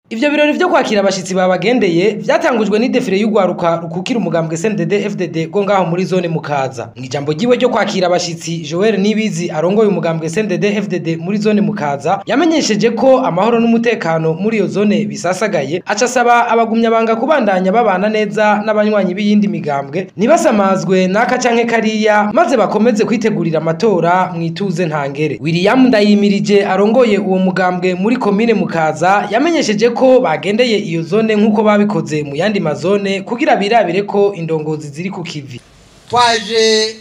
Ivyo birori vyo kwakira abashitsi babagendeye vyatangujwe n'idefire y'ugwaruka rukukira umugambwe CNDD FDD go ngaho muri zone Mukaza. Mw'ijambo ryiwe ryo kwakira abashitsi, Joel Nibizi arongoye umugambwe CNDD FDD muri zone Mukaza yamenyesheje ko amahoro n'umutekano muri iyo zone bisasagaye, aca asaba abagumyabanga kubandanya babana neza n'abanywanyi b'iyindi migambwe, ntibasamazwe n'aka canke kariya, maze bakomeze kwitegurira amatora mwituze ntangere. William Ndayimirije arongoye uwo mugambwe muri komine Mukaza yamenyesheje ko bagendeye iyo zone nk'uko babikoze mu yandi mazone kugira birabire ko indongozi ziri ku kivi. Twaje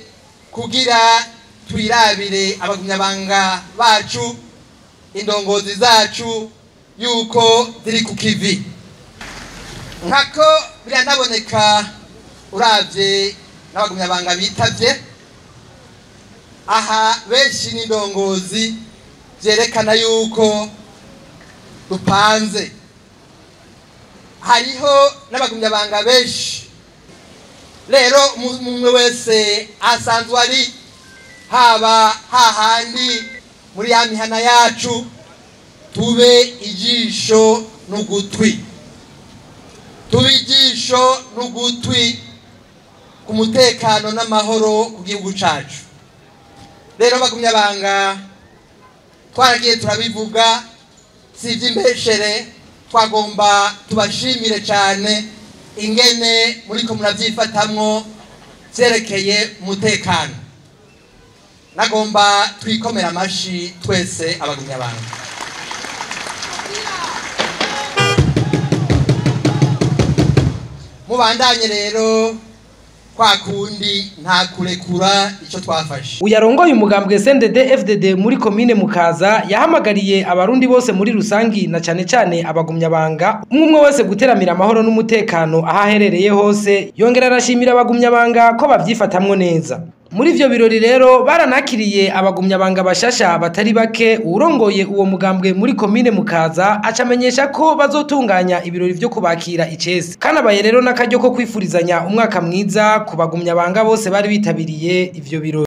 kugira twirabire abagumyabanga bacu, indongozi zacu, yuko ziri ku kivi. Nkako biranaboneka uravye n'abagumyabanga bitavye aha, benshi n'indongozi, vyerekana yuko dupanze. Hariho n'abagumyabanga benshi rero, umwe wese asanzwe ari haba hahandi muri ya mihana yacu. Tube ijisho n'ugutwi, tube ijisho n'ugutwi ku mutekano n'amahoro ku gihugu cacu. Rero bagumyabanga, twaragiye turabivuga, si ivy'imbeshere. Twagomba tubashimire cyane ingene muriko muravyifatamwo vyerekeye umutekano. Nagomba twikomera amashi twese abagumyabanga. Mubandanye rero kwa kundi, nta kurekura ico twafashe. Uyarongoye umugambwe CNDD FDD muri komine Mukaza yahamagariye abarundi bose muri rusangi na cane cane abagumyabanga, umwe umwe wese, guteramira amahoro n'umutekano aho aherereye hose, yongera arashimira abagumyabanga ko bavyifatamwo neza. Muri ivyo birori rero baranakiriye abagumyabanga bashasha batari bake. Urongoye uwo mugambwe muri komine Mukaza acamenyesha ko bazotunganya ibirori vyo kubakira icese. Kanabaye rero n'akaryo ko kwifurizanya umwaka mwiza ku bagumyabanga bose bari bitabiriye ivyo birori.